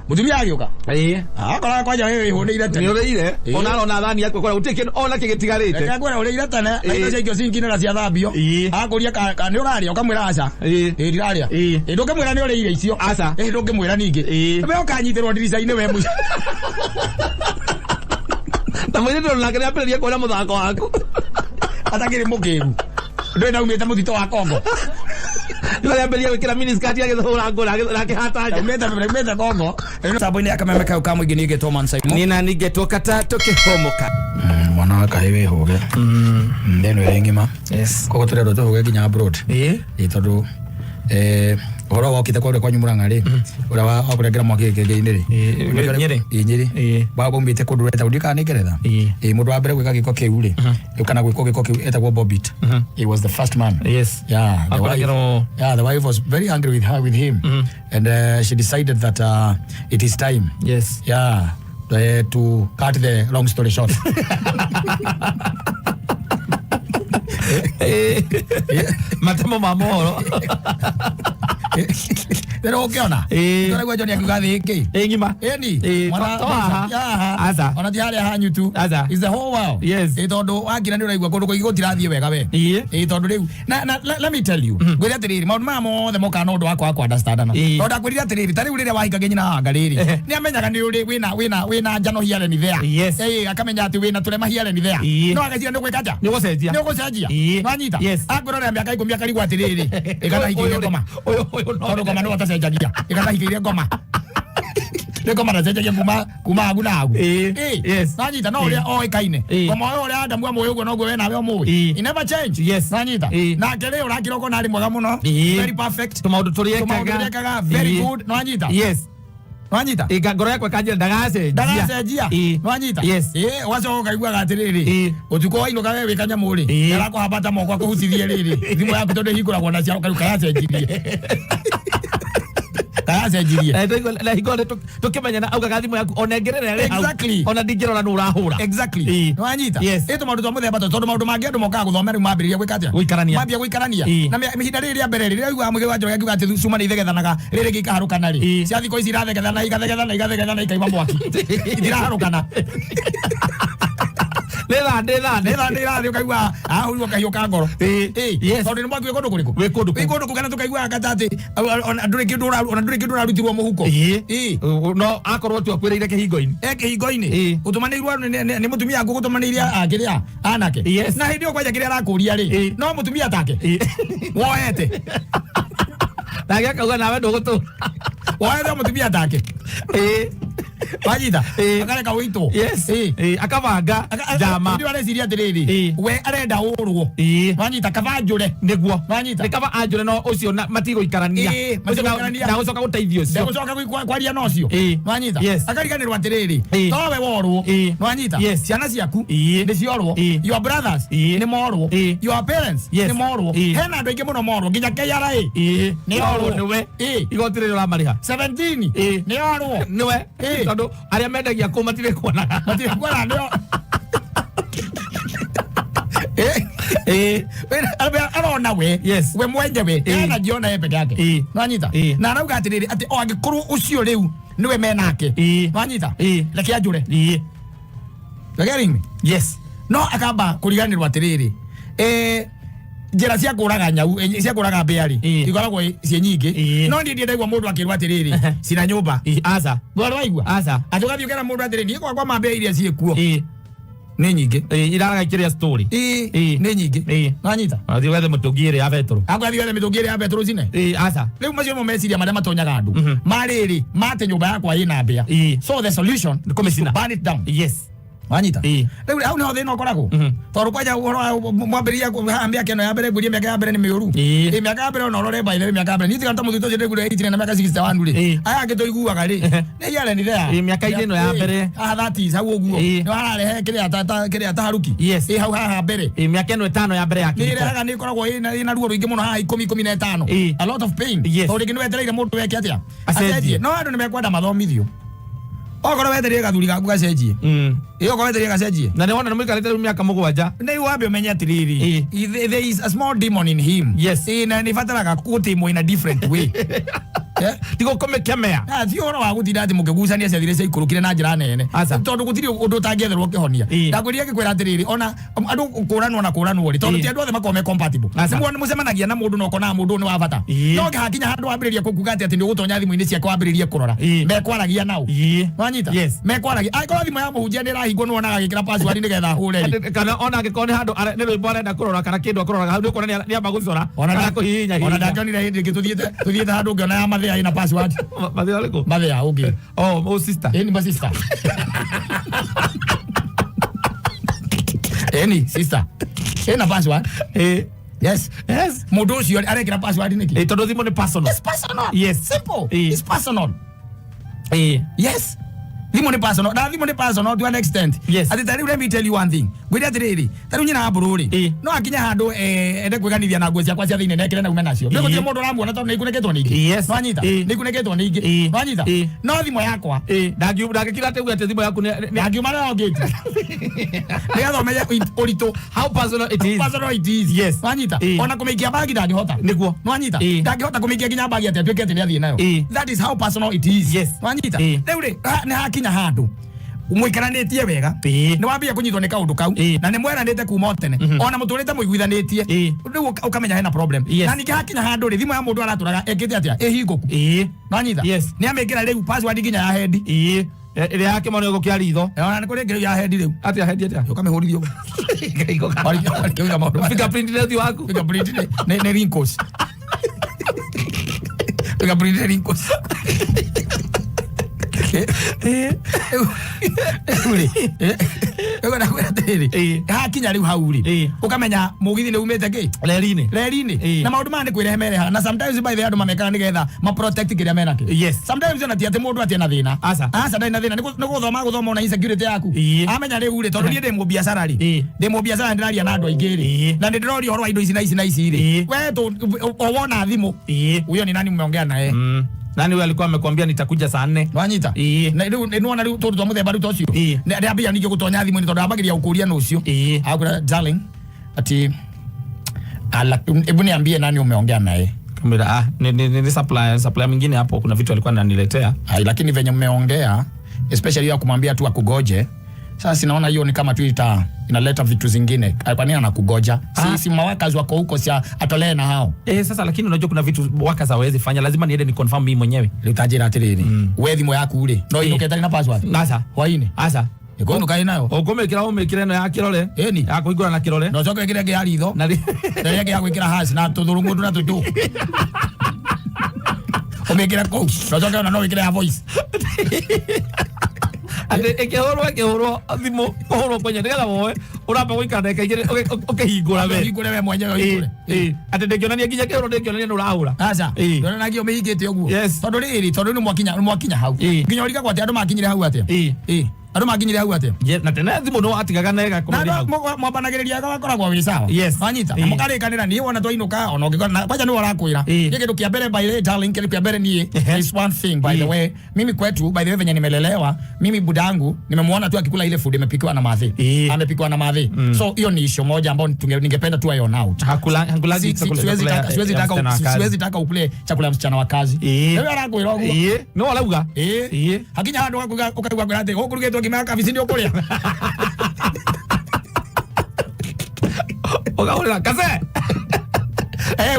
Mutumia agĩũka. Akora kwanja wewe wĩhũnĩire tene. Nĩ ũrĩire. Ona arona thani yaku akora gũtirĩ kĩndũ ona kĩgĩtigarĩte. Reke ngwĩre ũrĩire tene na indo ciaikio cinki-inĩ na ciathambio. Akũria ka nĩ ũrarĩa ũkamwĩra aca. Ĩĩ ndirarĩa. Ĩĩ ndũngĩmwĩra nĩ ũrĩire icio. Aca. Ĩĩ ndũngĩmwĩra ningĩ. We ũkanyitĩrwo ndirica-inĩ we mũico. Na mũirĩtu nake nĩ ambĩrĩria kuona mũthako waku. Atakĩrĩ mũkĩgu. Ndũĩ ndaumĩte mũtitũ wa Kongo. Nĩ ambĩrĩria gwĩkĩra miniskirt agĩthũra ngũ na akĩhata nja. Ndaumĩte Kongo. Tambo-inĩ ya kameme kau ka mũingĩ niĩ ngetwo Man Simon. Nina ningetwo kata tũkĩhũmũka. Mwana wa kahĩ wĩhũge. Thĩ ĩno ĩrĩ ng'ima. Yes. Koguo tũrendwo tũhũge nginya abroad. Ĩĩ. Ĩĩ tondũ ũhoro wokĩte kũrĩa kwanyu Murang'a rĩ, ũrĩa wa kũrengera mwaki gĩkĩngĩ-inĩ rĩ. Ĩĩ, Nyĩrĩ. Ĩĩ Nyĩrĩ. Ĩĩ. Waumĩte kũndũ wetagwo ndiũĩ kana nĩ Ngeretha. Ĩĩ. Ĩĩ mũndũ wa mbere gwĩka gĩko kĩu rĩ, kana gwĩkwo gĩko kĩu etagwo Bobbitt. He was the first man. Yes. Yeah, the wife, Akũrengerwo. yeah, the wife was very angry with her, with him, and she decided that it is time. Yes. Yeah, to cut the long story short. Matemo ma mohoro. Rĩrĩa ũngĩona Ĩĩ. ũraigua John akiuga thĩ ĩngĩ Ĩ ng'ima. Ĩni Ĩĩ, mwana to haha. Haha. Aca. Ona ti harĩa hanyu tu. Aca. Is the whole world. Yes. Ĩ tondũ wakira nĩ ũraigua kũndũ kũingĩ gũtirathiĩ wega we. Ĩĩ. Ĩ tondũ rĩu na let me tell you. Ngwĩre atĩrĩrĩ maũndũ maya mothe mokaga na ũndũ wa kwaga kũ-understandana. Ĩĩ. Tondũ ndakwĩrire atĩrĩrĩ ta rĩu rĩrĩa wahikagia nyina wa Wanga rĩrĩ nĩ amenyaga nĩ ũrĩ wĩna njano here and there. Yes. Ĩĩ akamenya atĩ wĩna tũrema here and there. Ĩĩ. No ageciria nĩ ũgwĩka atĩa? Nĩ ũgũcenjia. Nĩ ũgũcenjia. Ĩĩ. Nwanyita? Yes. Akwĩrorera mĩaka 10 akarigwo atĩrĩrĩ ĩkatahikĩire ngoma. Ũyũ ũyũ no. Tondũ ngoma nĩwe ũtacenjagia. Ĩkatahikĩire ngoma. Nĩ ngoma ndacenjagia kuma hagu na hagu. Ĩĩ. Ĩĩ. Yes. Nwanyita no ũrĩa oĩkaine. Ĩĩ. Ngoma ũyũ ũrĩa Adamu amũĩ ũguo noguo we nawe ũmũĩ. Ĩĩ. He never change. Yes. Nwanyita? Ĩĩ. Nake rĩ ũrakĩra ũkona arĩ mwega mũno. Ĩĩ. Very perfect. Tũmaũndũ tũrĩa Tũmaũndũ ekaga. tũrĩa ekaga very Ĩĩ. good. Nwanyita? Yes. Nwanyita? Ĩka ngoro yakwa ĩkanjĩra ndagacenjia. Ndagacenjia. Ĩĩ. Nwanyita? Yes. Ĩĩ, ũgacoka ũkaiguaga atĩrĩrĩ Ĩĩ. ũtukũ wainũka we wĩ kanyamũ rĩ Ĩĩ. arakũhambata moko akũhutithie rĩrĩ thimũ yaku tondũ ĩhingũragwo na ciaro kau kayacenjirie kayacenjirie Na hingo ĩrĩa tũkĩmenyana augaga thimũ yaku ona ĩngĩrĩra ĩrĩ hau. Exactly. Ona ndingĩrora nũ ũrahũra. Exactly. Ĩĩ. Nĩwanyita? Yes. Ĩ tũmaũndũ twa mũthemba tũ tondũ maũndũ mangĩ andũ mokaga gũthoma rĩu mambĩrĩria gwĩka atĩa? Gũikarania. Mambia gũikarania. Ĩĩ. Na ihinda rĩrĩ rĩa mbere rĩrĩa ũiguaga mũgĩ wa Njoroge akiuga atĩ cuma nĩ ithegethanaga rĩrĩ rĩngĩ ikaharũkana rĩ. Ĩĩ. Cia thikũ ici irathegethana igathegethana igathegethana ikaima mwaki. Itiraharũkana. Nĩ thandĩ thandĩ. Nĩ thandĩ irathiĩ ũkaigua ahũrirwo kahiũ ka ngoro. Ĩĩ. Ĩĩ. Yes. Tondũ nĩ mwaki wĩ kũndũ kũrĩkũ? Wĩ kũndũ Wĩ kũu. kũndũ kũu kana tũkaiguaga kata atĩ ona ndũrĩ kĩndũ ona ndũrĩ kĩndũ ũrarutirwo mũhuko. Ĩĩ. Ĩĩ. No akorwo tu akwĩrĩire kĩhingo-inĩ. E kĩhingo-inĩ. Ĩĩ. Ũtũmanĩirwo nĩ mũtumia waku gũtũmanĩire akĩrĩa anake. Yes. Na hĩndĩ ĩyo kwanja kĩrĩa arakũria rĩ Ĩĩ. no mũtumia take. Ĩĩ. Woete. Nake akauga nawe ndũgũtũra. Woete mũtumia take. Ĩĩ. Wanyita? Ĩĩ. Akareka ũitwo. Yes. Ĩĩ. Ĩĩ, akabanga njama. Hĩndĩ ĩyo areciria atĩrĩrĩ Ĩĩ. we arenda ũrwo. Ĩĩ. Wanyita kaba njũre. Nĩguo. Wanyita? Nĩ kaba anjũre no ũcio matigũikarania. Ĩĩ, Ũcio matigũikarania. ndagũcoka gũteithia ũcio. Ndegũcoka kwaria na ũcio. Ĩĩ. Nwanyita? Yes. Akariganĩrwo atĩrĩrĩ Ĩĩ. towe worwo. Ĩĩ. Nwanyita? Yes. Ciana ciaku Ĩĩ. nĩ ciorwo. Ĩĩ. Your brothers Ĩĩ. nĩ morwo. Ĩĩ. Your parents Yes. nĩ morwo. Ĩĩ. Hena andũ aingĩ mũno morwo nginya KRA. Ĩĩ. Nĩ orwo. Nĩwe. Ĩĩ. Igoti rĩrĩ ũramarĩha. 17 Ĩĩ. nĩ orwo. Nĩwe. Ĩĩ. Tondũ arĩa mendagia kũu matirĩ kuonaga. Matirĩ kuona nĩo. Ĩĩ. Ĩĩ. Arona we. Yes. We mwenyewe. Ĩĩ. Anajiona yeye peke yake. Ĩĩ. Nwanyita? Ĩĩ. Na arauga atĩrĩrĩ atĩ o angĩkorwo ũcio rĩu nĩwe menake. Ĩĩ. Nwanyita? Ĩĩ. Reke anjũre. Ĩĩ. You getting me? Yes. No akamba kũriganĩrwo atĩrĩrĩ njĩra cia kũraga nyau cia kũraga mbĩa rĩ Ĩĩ. ikoragwo ciĩ nyingĩ Ĩĩ. no niĩ ndiĩ ndaigua mũndũ akĩrwo atĩrĩrĩ cina nyũmba Ĩĩ, aca. Ndwari waigua Aca. atĩ ũgathiĩ ũkera mũndũ atĩrĩrĩ niĩ gwakwa ma mbĩa iria ciĩ kuo Ĩĩ. nĩ nyingĩ Ĩĩ, iraraga ikĩrĩa story. Ĩĩ, Ĩĩ. nĩ nyingĩ Ĩĩ. Nwanyita? Wathiĩ wethe mũtũngi ĩrĩ ya betũrũ. Akwathiĩ wethe mĩtũngi ĩrĩ ya betũrũ cine. Ĩĩ, aca. Rĩu macio nĩmo meciria marĩa matonyaga andũ marĩrĩ mate nyũmba yakwa ĩna mbĩa. Ĩĩ. So the solution Nĩ kũmĩcina. is to burn it down. Yes. Wanyita? Ĩĩ. Rĩu hau nĩho thĩna ũkoragwo. Tondũ kwanja ũhoro wa mwambĩrĩria haha mĩaka ĩno ya mbere ngwĩrie mĩaka ya mbere nĩ mĩũru. Ĩĩ. Ĩĩ, mĩaka ya mbere ona ũrore by the way mĩaka ya mbere niĩ tiga ta mũthuri ũcio ndĩraiguire 18 na mĩaka 61 rĩ. Ĩĩ. Aya angĩ tũiguaga rĩ. Nĩ here and there. Ĩĩ, mĩaka-inĩ ĩno ya Ĩĩ, mbere. Haha 30s hau ũguo. Ĩĩ. Nĩ hararehe kĩrĩa ta kĩrĩa ta haruki. Yes. Ĩĩ hau haha mbere. Ĩĩ, mĩaka ĩno ĩtano ya mbere ya Nĩ kĩhiko. ĩrehaga nĩ ĩkoragwo ĩna ruo rũingĩ mũno haha ikũmi ikũmi na ĩtano. Ĩĩ. A lot of pain. Yes. Tondũ rĩngĩ nĩ wetereire mũndũ weke atĩa? Acenjie. No andũ nĩ mekwenda mathomithio. Okorwo wetereire gathuri gaku gacenjie. Ĩĩ okorwo wetereire gacenjie. Na nĩ wona nĩ mũikarĩte rĩu mĩaka 7. Nĩ wambe ũmenye atĩrĩrĩ. Ĩĩ. There is a small demon in him. Yes. Ĩĩ na nĩ bataraga gũtĩmwo in a different way. Ti gũkũmĩkemea. Na ti ũhoro wa gũtinda atĩ mũkĩgucania ciathire ciaikũrũkire na njĩra nene. Aca. Tondũ gũtirĩ ũndũ ũtangĩetherwo kĩhonia. Ndakwĩrire ngĩkwĩra atĩrĩrĩ, ona andũ kũranwo na kũranwo rĩ, tondũ ti andũ othe makoragwo me compatible. Aca. Nĩ mũcemanagia na mũndũ na ũkonaga mũndũ ũyũ nĩ wa bata. No hakinya handũ wambĩrĩria kuga atĩ nĩ ũgũtonya thimũ-inĩ ciake wambĩrĩrie kũrora. Mekwaragia nao. Wanyita? Yes. Mekwaragia. Angĩkorwo thimũ ya mũhunjia nĩ ĩrahingwo nĩ wonaga agĩkĩra password nĩgetha ahũre rĩ. Kana ona angĩkorwo nĩ handũ nĩ rwĩmbo arenda kũrora kana kĩndũ akũroraga hau nĩ ũkuona nĩ amba gũcora kana kũhihinya Ona hihinya. ndakĩonire hĩndĩ ĩngĩ tũthiĩte handũ ngĩona ya mathĩa ĩna password. Mathĩa ũrĩkũ? Mathĩa ũngĩ. Oh, oh sister. Ĩni ma sister. Ĩni sister. Ĩna password. Yes. Yes. Mũndũ ũcio arekĩra password nĩkĩ? Tondũ thimũ nĩ personal. It's personal. Yes. Simple. It's personal. Yes. Thimũ nĩ personal. Na thimũ nĩ personal to an extent. Yes. Atĩ ta rĩu let me tell you one thing. Ngwĩre atĩrĩrĩ, ta rĩu nyina mbũrũ rĩ, no akinye handũ ende kwĩganithia na nguo ciakwa cia thĩinĩ na ekĩre na ume nacio. Nĩ gũtirĩ mũndũ ũramuona tondũ nĩ ikunĩkĩtwo nĩ ingĩ. Yes. Nwanyita? Nĩ ikunĩkĩtwo nĩ ingĩ. Nwanyita? No thimũ yakwa. Ndangĩkira atĩ uge atĩ thimũ yaku nĩ Ndangiuma nayo ngĩti. Nĩgetha ũmenye ũritũ. How personal it is. Personal it is. Yes. Nwanyita? Ona kũmĩikia bagi ndangĩhota. Nĩguo. Nwanyita? Ndangĩhota kũmĩikia nginya bagi atĩ atuĩke atĩ nĩ athiĩ nayo. That is how personal it is. Yes. Nwanyita? Rĩu rĩ, nĩ hakinya handũ mũikaranĩtie wega nĩ wambia kũnyitwo nĩ kaũndũ kau na nĩ mweranĩte kuma o tene ona mũtũrĩte mũiguithanĩtie rĩu ũkamenya hena problem. Na ningĩ hakinya handũ rĩ, thimũ ya mũndũ aratũraga ĩkĩte atĩa ĩhingũku. Nwanyita? Nĩ amĩkĩra rĩu password nginya ya hendi. Ĩrĩa ya kĩmano gũkĩa ritho. Ona nĩ kũrĩ ĩngĩ rĩu ya hendi rĩu. Atĩa hendi atĩa? Ũkamĩhũrithia ũguo. Warĩkia maũndũ. Fingerprint nĩ ũthiũ waku. Fingerprint nĩ wrinkles. Fingerprint nĩ wrinkles. Hakinya rĩu hau rĩ, ũkamenya mũgithi nĩ umĩte kĩ reri-inĩ. Reri-inĩ. Na maũndũ maya nĩ kwĩrehe merehaga na sometimes by the way andũ mamekaga nĩgetha ma protect kĩrĩa menakĩo. Yes. Sometimes ona ti atĩ mũndũ atĩ ena thĩna. Aca. Aca ndarĩ na thĩna, nĩ gũthoma gũthoma ona insecurity yaku. Amenya rĩu rĩ, tondũ niĩ ndĩ mũbiacara rĩ, ndĩ mũbiacara ndĩraria na andũ aingĩ rĩ, na nĩ ndĩroria ũhoro wa indo ici na ici na ici rĩ, we o wona thimũ, huyo ni nani mmeongea naye? Nani huyo alikuwa amekwambia nitakuja saa 4? Nwanyita? Na rĩu nĩ wona rĩu tũndũ twa mũthemba rĩu ta ũcio. Nĩ ambia ningĩ gũtonya thimũ-inĩ tondũ ambagĩria gũkũria nũ ũcio. Akwĩra darling, ati hebu niambie nani umeongea naye. Kamera, ni supplier mwingine hapo kuna vitu alikuwa ananiletea. Ai, lakini venye mmeongea especially ya kumwambia tu akugoje. Sasa sinaona hiyo ni kama tu inaleta vitu zingine. Kwa nini anakugoja? Si mawakazi wako huko si atolee na hao. Sasa lakini unajua kuna vitu wakazi hawezi fanya, lazima niende ni confirm mimi mwenyewe. Rĩu ta njĩra atĩrĩrĩ, we thimũ yaku rĩ, no ĩinũke ĩtarĩ na password? Aca. Hwainĩ? Aca. Ĩkũinũka ĩ nayo? Ũkũmĩkĩra ũmĩkĩre ĩno ya kĩrore. Ĩni. Ya kũhingũra na kĩrore. Na ũcoke wĩkĩre ĩngĩ ya ritho. Na ĩrĩa ĩngĩ ya gwĩkĩra hash na tũthũrũng'ũndũ na tũtũ. Ũmĩkĩre kũu. Na ũcoke ona no wĩkĩre ya voice. Atĩ ĩkĩhũrwo thimũ kũhũrwo kwenye nĩgetha woe ũramba gũikara ndagĩka igĩrĩ ũkĩhingũra we. Ũhingũre we mwenyewe ũhingũre. Atĩ ndĩngĩonania nginya kĩhũrwo ndĩngĩonania nĩ ũrahũra. Aca. Ndĩronanagia ũmĩhingĩte ũguo. Yes. Tondũ rĩrĩ, tondũ nĩ mwakinya hau. Nginya ũrigagwo atĩ andũ makinyire hau atĩa? Andũ makinyire hau atĩa? Na tene thimũ no atigaga na ĩgakũmeria Na hau. mwambanagĩrĩria gakoragwo wĩ sawa. Yes. Wanyita? Na mũkarĩkanĩra niĩ wona twainũka ona ũngĩkora kwanja nĩwe ũrakwĩra. Niĩ kĩndũ kĩa mbere by the way darling, kĩndũ kĩa mbere niĩ is one thing by the way. Mimi kwetu by the way venye nimelelewa, mimi budangu nimemuona tu akikula ile food imepikiwa na madhe. Amepikiwa na madhe. So hiyo ni issue moja ambayo ningependa tu iron out. Hakulagi chakula Siwezi taka ukule chakula ya msichana wa kazi. Wewe arakwĩra ũguo. No arauga. Hakinya handũ ũkaigua kwĩra atĩ gũkũ rugĩtwo ngima ya kabici nĩ ũkũrĩa. Ũkahũrĩra kace.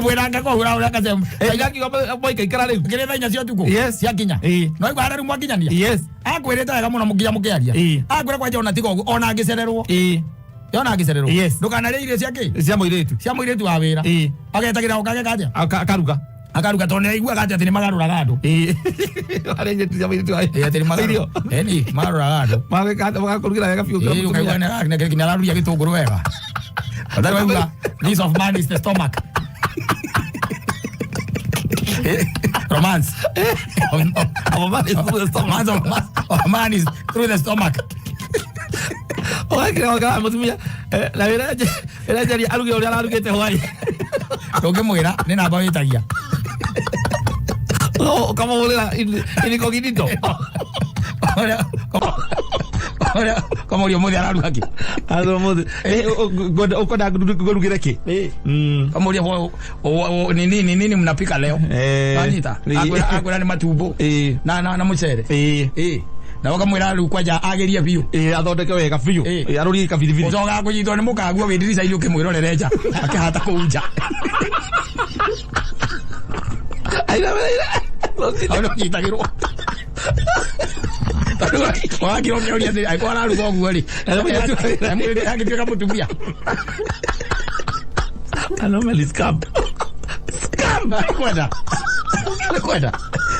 Mwĩra ngakũhũra ũrĩa kace. Ngakiuga mwaikaikara rĩu. Ngĩrĩ thaa inya cia ũtukũ. Yes. Ciakinya. No igua harĩa rĩu mwakinyania. Yes. Akwĩrĩte wega mũno mũkinya mũkĩaria. Akwĩra kwanja ona tiga ũguo ona angĩcererwo. Yona angĩcererwo. Yes. Ndũkanarĩe irio cia kĩ? Cia mũirĩtu. Cia mũirĩtu wa wĩra. Agetagĩra ũkageka atĩa? Akaruga. Akaruga tondũ nĩ aiguaga atĩ nĩ magarũraga andũ. Harĩa irio cia mũirĩtu wa Atĩ nĩ magarũraga. Ĩni, magarũraga andũ. Magakũrugĩra wega biũ. Ũkaigua nĩ araruria gĩtũngũrũ wega. Ũtarĩ waigua, this of man is the stomach. Romance. Of man is through the stomach. Of man is through the stomach. Ũgakĩra ũkara mũtumia na wĩra njeria aruge ũrĩa ararugĩte hwaĩ. Ndũngĩmwĩra nĩ namba wĩtagia. Ũkamũhũrĩra incognito. Kamoria mũthĩ araruga kĩ? Atho mũthĩ ũkwenda ngũrugĩre kĩ? Kamoria ni nini mnapika leo? Wanyita? Akwĩra nĩ matumbo na mũcere. Na ũkamwĩra rĩu kwanja agerie biũ. Athondeke wega biũ. Arũrie kabiribiri. Ũcokaga kũnyitwo nĩ mũkaguo wĩ ndirica-inĩ ũkĩmwĩrorere nja akĩhata kũu nja. Hau nĩ ũnyitagĩrwo. Tondũ wakira ũkĩũria atĩrĩ, angĩkorwo araruga ũguo rĩ, agĩtuĩka mũtumia. Anomaly scam. Scam. Kwenda. Kwenda.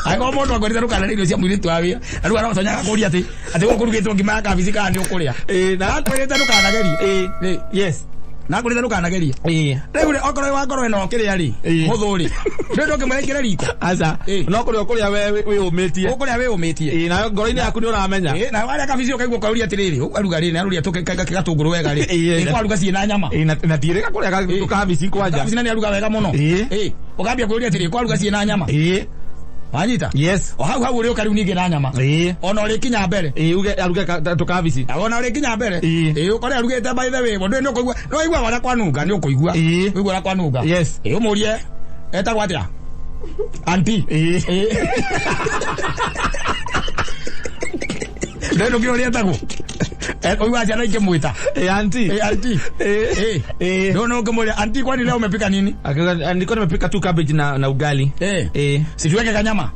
Angĩkorwo mũndũ akwĩrĩte ndũkanarĩe irio cia mũirĩtu wa wĩra, na rĩu arotonya agakũria atĩ gũkũ kũrugĩtwo ngima ya kabici kana nĩ ũkũrĩa. Na akwĩrĩte ndũkanagerie. Yes. Na akwĩrĩte ndũkanagerie. Rĩu rĩ, okorwo wa ngoro ĩno kĩrĩa rĩ, mũthũ rĩ, rĩu ndũngĩmwĩra aingĩre riko. Aca. No kũrĩa ũkũrĩa we wĩyũmĩtie. Ũkũrĩa wĩyũmĩtie. Nayo ngoro-inĩ yaku nĩ ũramenya. Na warĩa kabici ũkaigua ũkauria atĩrĩrĩ, ũguo aruga rĩ, na aruria gatũngũrũ wega rĩ. Kwaruga ciĩ na nyama. Na ndiĩrĩga kũrĩa kabici kwanja. Kabici na nĩ aruga wega mũno. Ũkambia kwĩũria atĩrĩ, kwaruga ciĩ na nyama. Wanyita? Yes. O hau hau ũrĩũka rĩu ningĩ na nyama. Ona ũrĩkinya mbere. Uge aruge tũkabici. Ona ũrĩkinya mbere. Ũkore arugĩte by the way, ndũĩ nĩ ũkũigua. No waigua ũrĩa kwanunga nĩ ũkũigua. Ũigua ũrĩa kwanunga. Yes. Ũmũrie etagwo atĩa? Auntie. Ndũĩ ndũkĩũĩ ũrĩa etagwo? Ũiguaga ciana ikĩmwĩta. Auntie. Auntie. Ndio na ukimwambia auntie, kwani leo umepika nini? Nilikuwa nimepika tu cabbage na ugali. Si tuweke kanyama?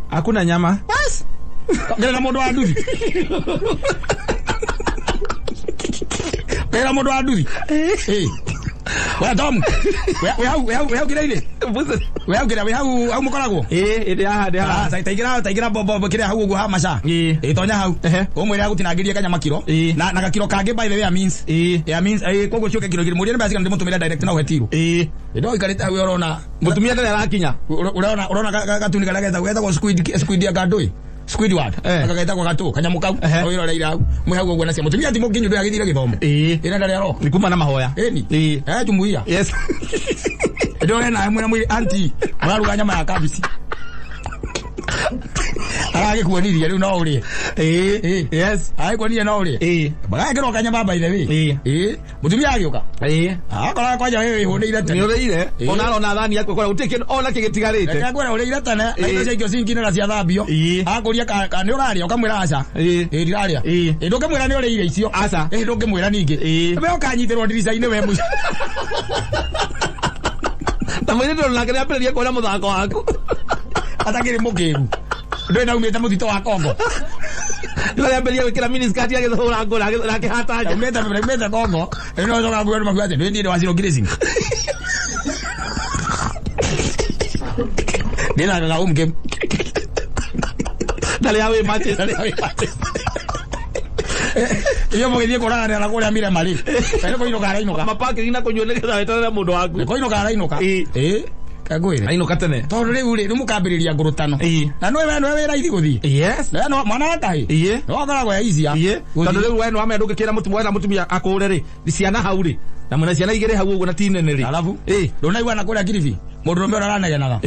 Hakuna nyama. Bas. Ngere na mundu wa nduthi. Ngere na mundu wa nduthi. We Tom. We hau we hau we hau kira-inĩ. We hau kira we hau hau mũkoragwo. Ĩndĩ haha ndĩ haha. Taingĩra taingĩra bobo kĩrĩa hau ũguo ha maca. Tonya hau. Ũmwĩre agũtinangĩrie kanyama kiro. Na gakiro kangĩ by the way means. Ya means koguo ciũke kiro igĩrĩ. Mũrie nĩ mbeca cigana ndĩmũtũmĩre direct na ũhe tiru. Ndo ikarĩte hau ũrona Mũtumia ndarĩ arakinya. Ũrona ũrona gatuni karĩa getagwo getagwo squid squid ya gandũĩ. Squidward. Agagetagwo gatũ kanyamũ kau. Wĩroreire hau. Mwĩ hau ũguo na cia mũtumia ti mũkinyu ndũĩ agĩthire gĩthomo. Ĩna ndarĩ aroka. Nĩ kuma na mahoya. Ĩni. Jumuiya. Yes. Ndore nawe mwĩna mwĩrĩ auntie araruga nyama ya kabici. Aragĩkuonirie rĩu no ũrĩe. Yes. Aragĩkuonirie no ũrĩe. Bagagĩkĩrwo kanyama by the way. Mũtumia agĩũka. Akoraga kwanja wewe wĩhũnĩire tene. Nĩ ũrĩire. Ona arona thani yaku akora gũtirĩ kĩndũ ona kĩgĩtigarĩte. Reke ngwĩre ũrĩire tene na indo cia ikio cinki-inĩ na ciathambio. Akũria ka nĩ ũrarĩa ũkamwĩra aca. Ndirarĩa. Ndũngĩmwĩra nĩ ũrĩire icio. Aca. Ndũngĩmwĩra ningĩ. We ũkanyitĩrwo ndirica-inĩ we mũico. Na mũirĩtu nake nĩambĩrĩria kuona mũthako waku. Atakĩrĩ mũkĩgu. Ndũĩ na umĩte mũtitũ wa Kongo. Nĩarambĩrĩria gwĩkĩra miniskirt agĩthũra ngũ na akĩhata nja. Umĩte Kongo. Rĩu no ũcokaga kuga andũ makuga atĩ ndũĩ niĩ ndĩ wa Zero Grazing. Ndĩthakaga home game. Ndarĩ ya wĩ matches. Ndarĩ ya wĩ matches. Iyo mũgĩthiĩ kũraganĩra na kũrĩa Mirema rĩ. Nĩ kũinũka arainũka. Mapakĩri na kũnyua nĩgetha weterere mũndũ waku. Nĩ kũinũka arainũka. Kangwĩre. Ainũka tene. Tondũ rĩu rĩ, rĩu mũkambĩrĩria ngũrũtano. Na nĩwe we nĩwe wĩ raithi gũthiĩ. Yes. Na we mwana wa kahĩ. Nĩwe ũkoragwo e easier. Tondũ rĩu we nĩ wamenya ndũngĩkĩra mũtumia wena mũtumia akũre rĩ, ciana hau rĩ. Na mwĩna ciana igĩrĩ hau ũguo na ti nene rĩ. Alafu, ndũnaigua na kũrĩa Kilifi, mũndũrũme ũrĩa ũranegenaga.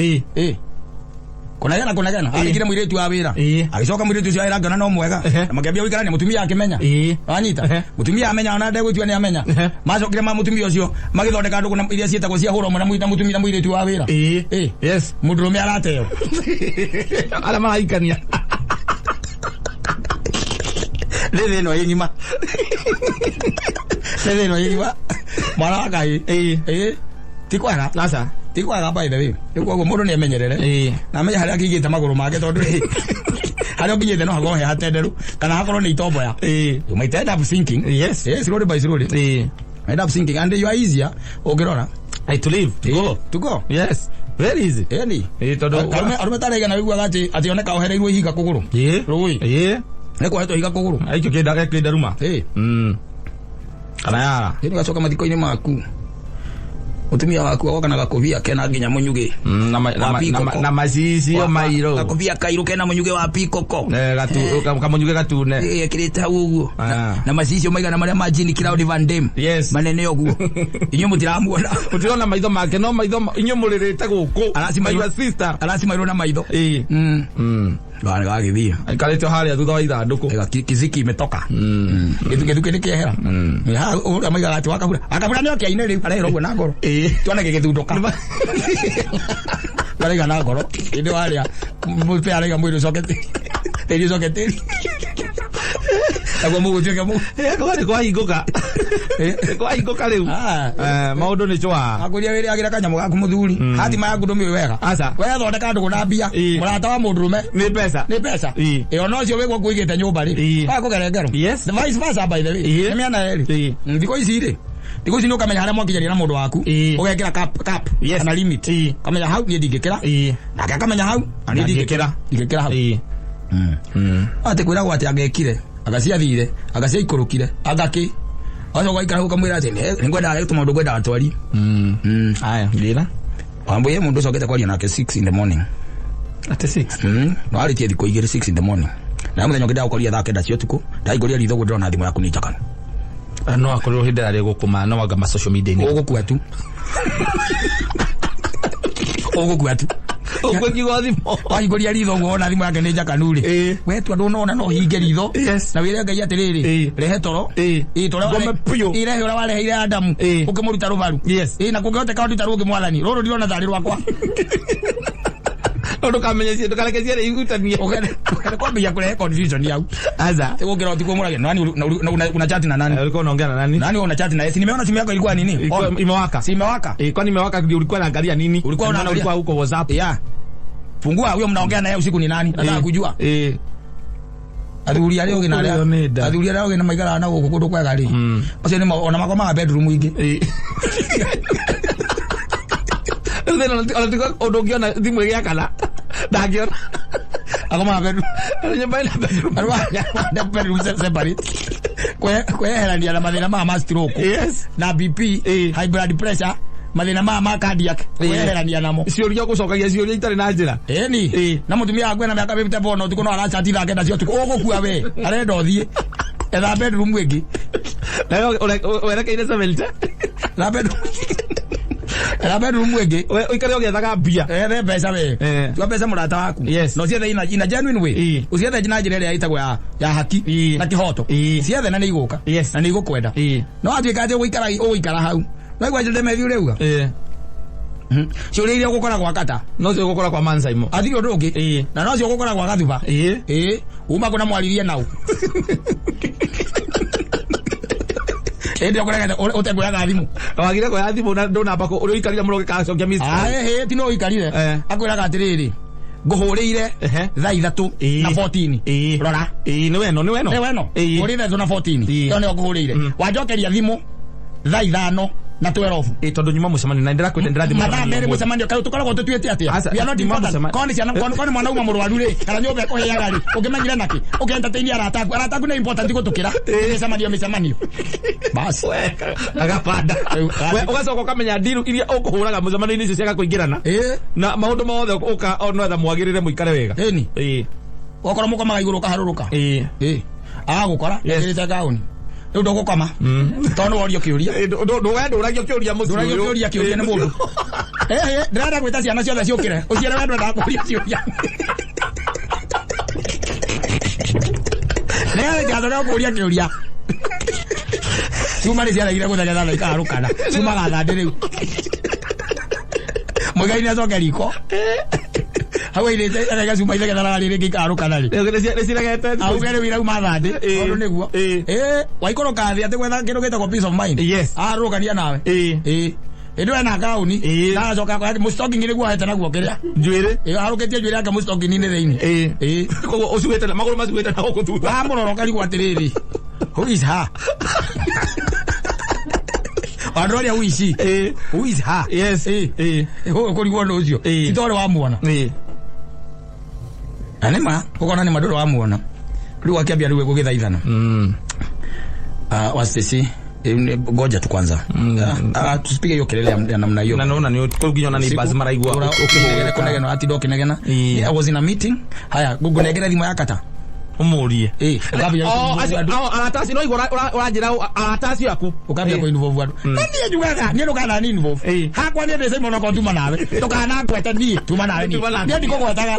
Kũnegena kũnegena. Arĩkire mũirĩtu wa wĩra. Agĩcoka mũirĩtu ũcio wa wĩra akĩona no mwega. Na makĩambia gũikarania mũtumia akĩmenya. Wanyita? Mũtumia amenya ona ndegũtua nĩ amenya. Macokire ma mũtumia ũcio magĩthondeka ndũgũ na iria ciĩtagwo cia hũra ũmwe na mũtumia na mũirĩtu wa wĩra. Yes. Mũndũrũme arateo. Arĩa maraikania. Nĩ thĩ ĩno ĩ ng'ima. Nĩ thĩ ĩno ĩ ng'ima. Mwana wa Ngai. Ti kwega. Aca. Ti kwega by the way. Rĩu koguo mũndũ nĩ emenyerere. Na amenye harĩa akĩigĩte magũrũ make tondũ rĩ, harĩa ũkinyĩte no hakorwo he hatenderu kana hakorwo nĩ itomboya. You might end up sinking. Yes. Yes, slowly by slowly. End up sinking and you are easier ũngĩrora. To live. To go. To go. Yes. Very easy. Ĩni. Tondũ Arũme taraiga wĩiguaga atĩ oneka ohereirwo ihiga kũgũrũ. Rũĩ. Nĩ kwohetwo ihiga kũgũrũ. Aikio kĩndaruma. Kana yara. Ĩni gacoka mathiko-inĩ maku. Mũtumia waku agoka na gakobia kena nginya mũnyugĩ. Na macicio mairũ. Gakobia kairũ kena mũnyugĩ wa pikoko. Kamũnyugĩ gatune. Ekĩrĩte hau ũguo. Na macicio maigana marĩa ma Jean Claude Van Damme. Yes. Manene ũguo. Inyuĩ mũtiramuona. Mũtirona maitho make no maitho inyuĩ mũrĩrĩte gũkũ. Aracimairwo sister. Aracimairwo na maitho. Gagĩthiĩ. Aikarĩte harĩa thutha wa ithandũkũ. Ega, kiziki imetoka. Gĩthuke nĩ kĩehera. Ha, ũrĩa moigaga atĩ wakabura akabura nĩ oke aine rĩu arehera ũguo na ngoro. Tuone gĩgĩthundũka. Araiga na ngoro ĩndĩ warĩa mũpe araiga mwĩrĩ ũcoke tĩri ũcoke tĩri naguo mũgũtuĩke mũgu. Kwa nĩ kwahingũka. Nĩ kwahingũka rĩu. Ah. Maũndũ nĩ cwa. Akũria wĩrĩ agĩra kanyamũ gaku mũthuri hatima yaku ndũmĩũĩ wega. Aca. We thondeka ndũgũ na mbia. Mũrata wa mũndũrũme Nĩ mbeca. nĩ mbeca. Ĩ ona ũcio wĩgwo kũigĩte nyũmba rĩ wa kũgere ngero. Yes. The vice versa, by the way. Nĩ mĩena yerĩ. Thikũ ici rĩ, thikũ ici nĩ ũkamenya harĩa mwakinyanĩra na mũndũ waku. Ũgekĩra cap kana limit. Kamenya hau niĩ ndingĩkĩra. Nake akamenya hau na niĩ ndingĩkĩra. Ndingĩkĩra hau. Atĩ kwĩragwo atĩ angekire agaciathire agaciaikũrũkire agakĩ agacoka gaikara hau kamwĩra atĩ nĩngwendaga tũmaũndũ ngwendaga twari. Aya, njĩra. Wambũye mũndũ ũcokete kwaria nake 6 in the morning. Atĩ 6. Warĩtie thikũ igĩrĩ 6 in the morning. Na mũthenya ũngĩ ndagũkorire thaa 9 cia ũtukũ, ndaingũria ritho ũguo ndĩrona thimũ yaku nĩ njakanu. No akorirwo hĩndĩ ĩrĩa gũkũma no anga ma social media inĩ. Ũgũkua tu. Ũgũkua tu. Ũkũnjigwo thimũ. Wahingũria ritho ũguo wona thimũ yake nĩ njakanu rĩ. We tua ndũnona no ũhinge ritho. Na wĩre Ngai atĩrĩrĩ, rehe toro. Ĩ toro Ngome biũ. Ĩ rehe ũrĩa wareheire Adamu. Ũkĩmũruta rũbaru. Ĩ na kũngĩhoteka ũnduta rũngĩ mwathani. Rũrũ ndirona tarĩ rwakwa. No ndũkamenye ndũkareke cierĩ ihutanie. Ũkende kwambia kũrehe confusion hau. Aca. Ũgũkĩra ũtukũ mũrage nani una chat na nani? Ulikuwa unaongea na nani? Nani una chat na yeye? Si nimeona simu yako ilikuwa nini? Ilikuwa imewaka. Si imewaka? Kwani imewaka ndio ulikuwa unaangalia nini? Ulikuwa Maana unaangalia. ulikuwa huko WhatsApp. Yeah. Fungua huyo mnaongea naye usiku ni nani? Nataka kujua. Athuri arĩa ũgĩ na Ũrĩo nĩ nda. arĩa athuri arĩa ũgĩ na maikaraga na gũkũ kũndũ kwega rĩ. Acio nĩ ona makomaga bedroom ingĩ. Rĩu thĩna ona tiga ũndũ ũngĩona thimũ ĩgĩakana ndangĩona. Akomaga bedroom. Nyũmba ĩna bedroom. Arĩa bedroom separate. Kweherania na mathĩna maya ma stroke. Yes. Na BP, high blood pressure, mathĩna maya ma cardiac, kweherania namo. Ciũria ũgũcokagia ciũria itarĩ na njĩra. Ĩni. Na mũtumia waku ena mĩaka 54 na ũtukũ no aracati thaa 9 cia ũtukũ. Ũgũkua we. Arenda ũthiĩ. Etha bedroom ĩngĩ. Nawe werekeire 70. Etha bedroom. Etha bedroom ĩngĩ. We ũikare ũgĩethaga mbia. Ethe mbeca we. Tua mbeca mũrata waku. Na ũciethe in a genuine way. Ũciethe na njĩra ĩrĩa ĩtagwo ya haki na kĩhoto. Ciethe na nĩ igũka. Na nĩ igũkwenda. No atuĩka atĩ ũgũikara hau. No igua ndemethi ũrauga. Ciũria iria ũgũkora gwa kata. No cio ũgũkora kwa Mansaimo. Athire ũndũ ũngĩ. Na no cio ũgũkora gwa Gathuba. Uma kũna mwaririe nau. Ĩndĩ ũkũregete ũtekuoyaga thimũ. Wagire kuoya thimũ na ndũnamba ũrĩa ũikarire mũno ũgĩkacokia miss call. Ĩhĩ, ti no ũikarire. Akwĩraga atĩrĩrĩ, ngũhũrĩire thaa 3 na 14. Rora. Nĩ weno, nĩ weno. Nĩ weno. Ngũhũrĩire thaa 3 na 14. Ĩyo nĩyo ngũhũrĩire. Wanjokeria thimũ thaa 5 na 12. Tondũ nyuma mũcemanio na ndĩrakwĩte ndĩrathiĩ Mathaa mũcemanio merĩ ũmũthĩ. mũcemanio kaĩ tũkoragwo tũtuĩte atĩa? Aca, We are not nyuma important. mũcemanio. Korwo nĩ ciana, korwo nĩ mwana uma mũrwaru rĩ, kana nyũmba ĩkũhĩaga rĩ, ũngĩmenyire nakĩ? Ũkĩ-entertain arata aku. Arata aku nĩ important gũtũkĩra. Mĩcemanio, mĩcemanio. Bas. We, agabanda. Rĩu, We, ũgacoka ũkamenya ndiru iria ũkũhũraga mũcemanio-inĩ icio ciaga kũingĩrana. Na maũndũ mothe ũka no etha mwagĩrĩre mũikare wega. Ĩni. Okorwo mũkomaga igũrũ ũkaharũrũka. Agagũkora, ekĩrĩte gauni. Rĩu ndũgũkoma. Tondũ nĩ worio kĩũria. We ndũragio kĩũria mũciĩ Ndũragio ũyũ. kĩũria, kĩũria nĩ mũndũ. Ndĩrenda gwĩta ciana ciothe ciũkĩre. Ũciĩre we ndwendaga kũũria ciũria. Nĩgetha itigacoke gũkũũria kĩũria. Cuma nĩ ciaregire gũthegetha na ikaharũkana. Ciumaga thandĩ rĩu. Mũigai nĩ acoke riko. Hau airĩte arega cuma ithegetheraga rĩrĩ rĩngĩ ikaharũkana rĩ. Nĩ ciregete. Auge rĩu irauma thandĩ. Tondũ nĩguo. Waikũrũka thĩ atĩ gwetha kĩndũ gĩtagwo peace of mind. Aharũkania nawe. Ĩndĩ we na gauni. Na acoka akoya mũstocking nĩguo ahete naguo kĩrĩa. Njuĩrĩ. Aharũkĩtie njuĩrĩ yake mũstocking-inĩ thĩinĩ. Koguo ũcuĩte na magũrũ macuĩte na gũkũ thutha. Wamũrora ũkarigwo atĩrĩrĩ. Who is her? Andũ arĩa who is she? Who is her? Yes. Ũkũrigwo ũndũ ũcio. Ti tondũ wamuona. Na nĩ ma, ũkona nĩ ma ndũrĩ wamuona. Rĩu akĩambia rĩu gũgĩthaithana. Wa Stacy, ngoja tu kwanza. Tusipige hiyo kelele ya namna hiyo. Na naona ni kau nginya ona Usiku, neighbors maraigua ũkĩhũra kũnegena atinda ũkĩnegena. I was in a meeting. Haya, ngũnengere thimũ ya kata. Ũmũrie. Ũkambia Oh, kũinvolve acio andũ. arata acio no igua ũranjĩra arata acio aku. Ũkambia kũinvolve andũ. Na niĩ njugaga, niĩ ndũkana ni involve. Hakwa niĩ ndĩ Simon okorwo tuma nawe. Ndũkanangwete niĩ, tuma nawe niĩ. Tuma nawe. Niĩ ndikũgwetaga.